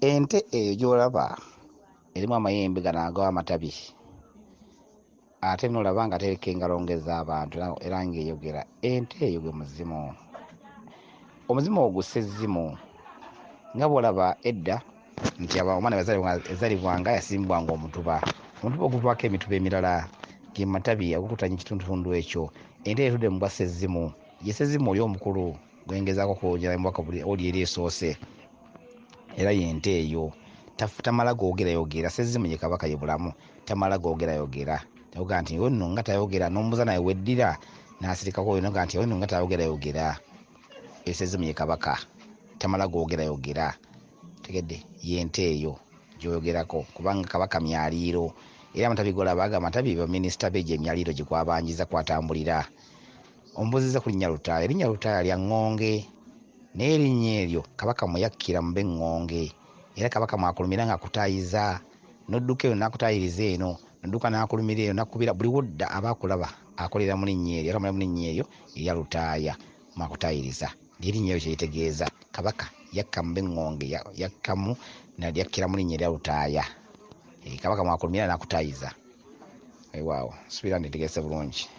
Ente eyo gy'olaba erimu amayembe gano ag'amatabi ate n'olaba nga teriko engalo ng'ez'abantu era ng'eyogera. Ente eyo gwe muzimu. Omuzimu ogwo Ssezimu. Nga bw'olaba edda nti omwana bwe yazaalibwanga yasimbwanga omutuba. Omutuba oguvaako emituba emirala ge matabi agakutanya ekitundutundu ekyo. Ente eyo etudde mu bwa Ssezimu. Ye Ssezimu oli omukulu gwe ngezaako okwogera mu bubaka buli oli eri esoose. Era y'ente eyo. Tamala googerayogera. Ssezimu ye Kabaka, ye bulamu. Tamala googerayogera. Oga nti oyo nno nga tayogera, n'omubuuza naye weddira n'asirikako oyo noga nti oyo nno nga tayogerayogera. Ssezimu ye Kabaka. Tamala googerayogera. Tegedde y'ente eyo gy'oyogerako kubanga Kabaka myaliiro. Era amatabi g'olaba ago amatabi baminisita be gye myaliiro gye kwabanjiza kwatambulira. Ombuuzizza ku linnya Lutaaya. Erinnya Lutaaya lya ŋŋonge. Naye erinnya eryo Kabaka mwe yakkira mu b'eŋŋonge. Era Kabaka mw'akulumira ng'akutaayiza. N'odduka eno n'akutaayiriza eno, n'odduka n'akulumira eno n'akukubira buli w'odda aba akulaba akolera mu linnya eryo era mu linnya eryo erya Lutaaya mw'akutaayiriza. Ly'erinnya eryo kye litegeeza. Kabaka yakka mu b'eŋŋonge, yakkamu yakkira mu linnya erya Lutaaya. Kabaka mw'akulumira n'akutaayiza. Weewaawo, nsuubira nti ntegeese bulungi.